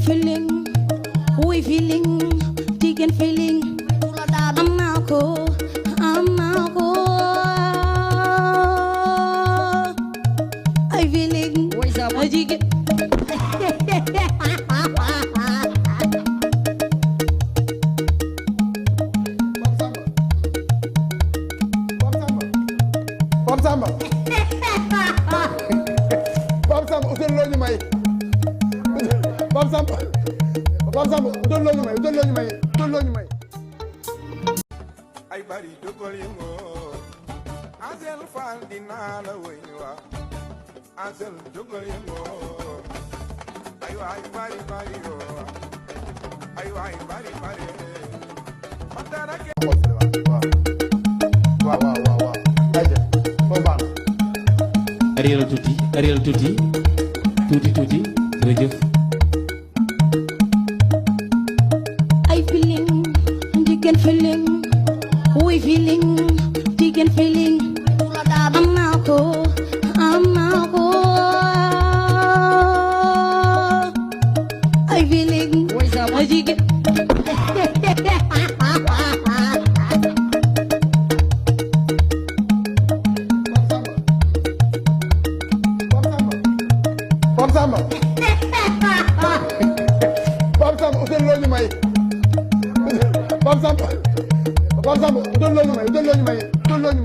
feeling, we feeling, jigéen feeling. Am naa ko, am naa ko. I feeling, jigéen. Pape Samba utal loo ñu may Pape Samba utal loo ñu may utal loo ñu may ay bari dogal yëngo Angel Fall dinaa la woy wa Angel dogal yëngo ay waay bari bari yo ay waay bari bari matara ke waaw aja foo baax Ariel tuuti jërëjëf. I feeling, jigéen feeling, we feeling, jigéen feeling. Am naa ko, am naa ko. I feeling, jigéen. Pape Samba utal loo ñu may Pape Samba utal loo ñu may utal loo ñu may non no.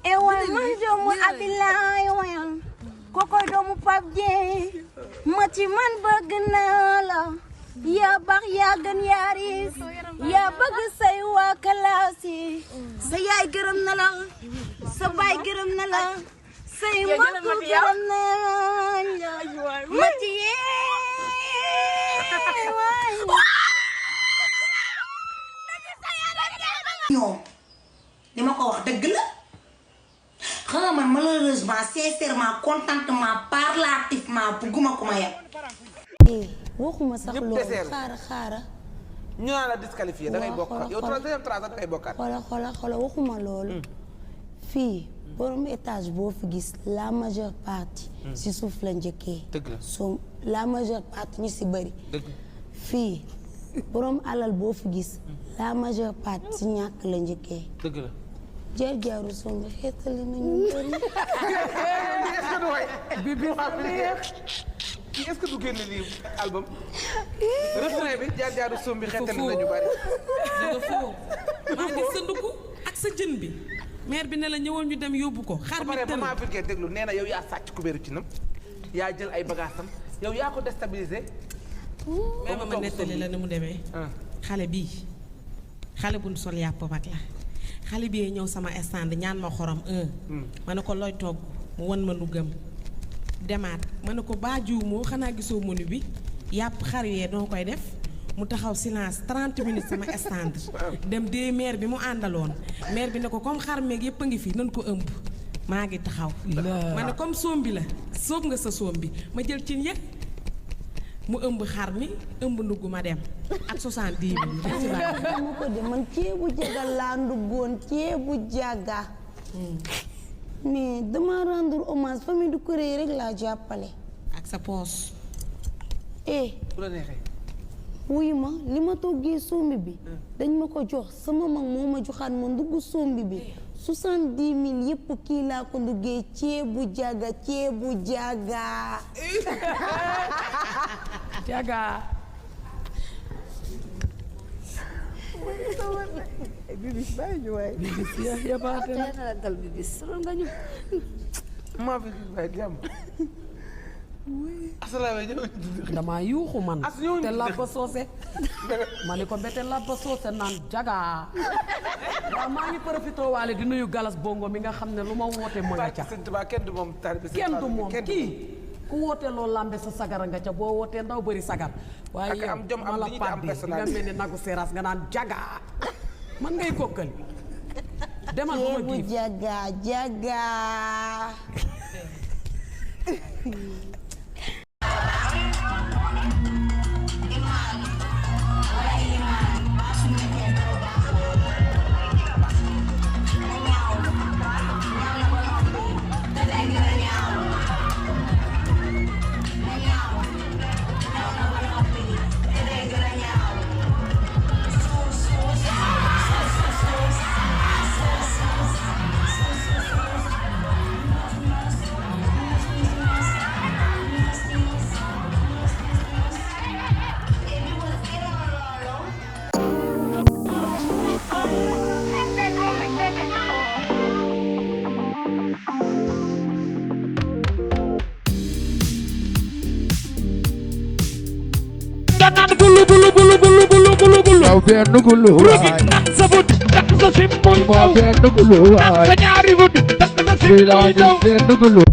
Ewan man doomu Abilaay wayan kokoy doomu Pape Dieng mati man bëgg naa la yaa baax yaa gën yaaris yaa bëgg say waa kalaasi sa yaay gërëm na la sa baay gërëm na la say mbokk gërëm na la mati ñoom li ma ko wax dëgg la xanaa man malheureusement sincèrement contentement parlativement bugguma ko ma yem. waxuma sax loolu xaara ñu naan la disqualifié da ngay bokk yow troisième trace da ngay bokkaat. xoolal waxuma loolu. fii borom étage boo fi gis la majeure partie. si suuf la njëkkee. dëgg la la majeure partie ñu si bëri. dëgg fii borom alal boo fi gis. la majeure partie si ñàkk la njëkkee. dëgg la. jaar-jaaru somb xeetali nañu bëri. est-ce que du génn lii album refrain bi jaar-jaaru sombi xeetali nañu bëri. danga foofu maa ngi sa ndugg ak sa jën bi maire bi ne la ñëwoon ñu dem yóbbu ko xar mi tël maman Birguet déglu nee na yow yaa sàcc kubéeru ci nam yaa jël ay bagaasam yow yaa ko déstabilisé mais ma nettali la ni mu demee. xale bii xale bu ñu sol yàpp bak la xale bii ñëw sama stand ñaan ma xorom ma ne ko looy togg mu wan ma ndugam demaat ma ne ko baajuw moo xanaa gisoo menu bi yàpp xar yee doo koy def mu taxaw silence 30 minutes sama stand dem dee maire bi mu àndaloon maire bi ne ko comme xar meeg yëpp a ngi fi nan ko ëmb maa ngi taxaw ma ne comme soom bi la sóob nga sa soom bi ma jël cin yëg mu ëmb xar mi ëmb ndugg ma dem ak 70 000 ma ko de man ceebu jaga laa nduggoon ceebu jaga mais dama rendre hommage famille du kuréel rek laa jàppale ak sa poos bu la neexee wuy ma li ma toggee sombi bi dañ ma ko jox sama mag moo ma joxaat ma ndugg sombi bi 70 000 yëpp kii laa ko nduggee ceebu jaga jaga bibich bàyyi ñu waay bibich ya baate na dal bibich solo nga ñu maa fi bàyyi jàmm asalaamaaleykum dama yuuxu man te labba soose ma ni ko mbete labba soose naan jaga waaw maa ngi profité waale di nuyu galas bongo mi nga xam ne lu ma woote mo nga ca kenn du moom kenn du moom kii ku woote loolu lambe sa sagara nga ca boo wootee ndaw bëri sagar waaye yow ma la pat bi nga mel ni nagu seeraas nga naan jaga man ngay kokkali demal ba ma giif jaga Nugulu sabut tak sa simboy mo nugulu ay kanyari bud tak sa simboy